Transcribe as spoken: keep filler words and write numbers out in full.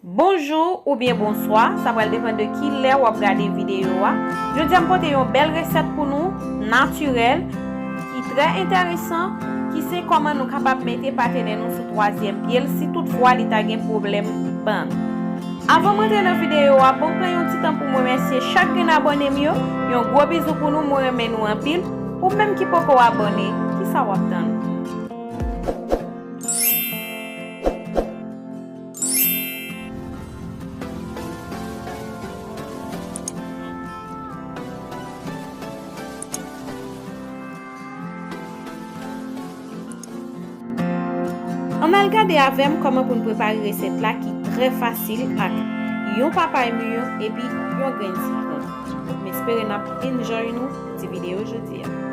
Bonjou oubyen bonswa, sa pral depann de ki lè w ap gade videyo a. Jodi a m pote yon bèl resèt pou nou, natirèl, ki trè enteresan, ki se kòman nou kapab mete patenè nou sou twazyèm pye l si toutfwa li ta gen pwoblèm bann. Avan m antre nan videyo a, ban m pran yon ti tan pou m remèsye chak grenn abòne m yo. Yon gwo bizou pou nou, mwen renmen nou anpil. Ou menm ki poko abòne, kisa w ap tann? Ann al gade avè m kòman pou n prepare resèt la ki trè fasil ak yon papay miyon epi yon grenn sitwon. M espere n ap enjoy nou ti videyo jodi a.